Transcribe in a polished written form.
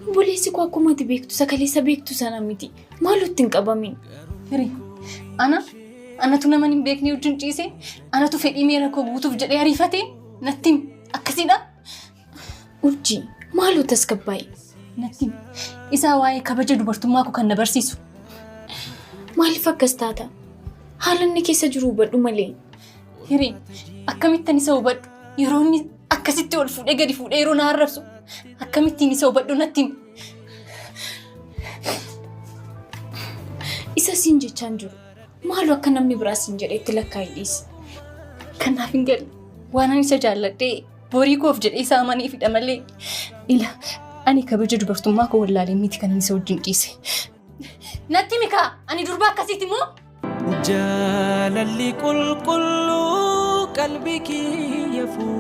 Obboleessi koo akkuma ati beektu sakaleessa beektu sana miti. Maaloo itti hin qabamin. Firii, ana anatu nama hin beekne wajjin ciise, anatu fedhii miira koo guutuuf jedhee ariifate natti himi. Akkasiidha? Urjii, maaloo tasgabbaa'i. Natti himi. Isaa waa'ee kabaja dubartummaa koo kan na barsiisu. Maaliif akkas taata? Haala inni keessa jiru hubadhu malee. Hiree, akkamittan isa hubadhu? Yeroo inni akkasitti ol fuudhee gadi fuudhee yeroo na arrabsu akkamittiin isa hubadhu natti himi. Isa siin jechaan jiru. Maaloo akka namni biraa siin jedhetti lakkaa'ii dhiisi. Kanaaf hin galle. Waan ani isa jaalladhee borii koof jedhee isa amaneefidha malee. Ila ani kabaja dubartummaa koo wallaalee miti kan isa wajjin ciise. Natti himi kaa ani durba akkasiiti moo? Jaalalli qulqulluu qalbii kiyya fuudhe.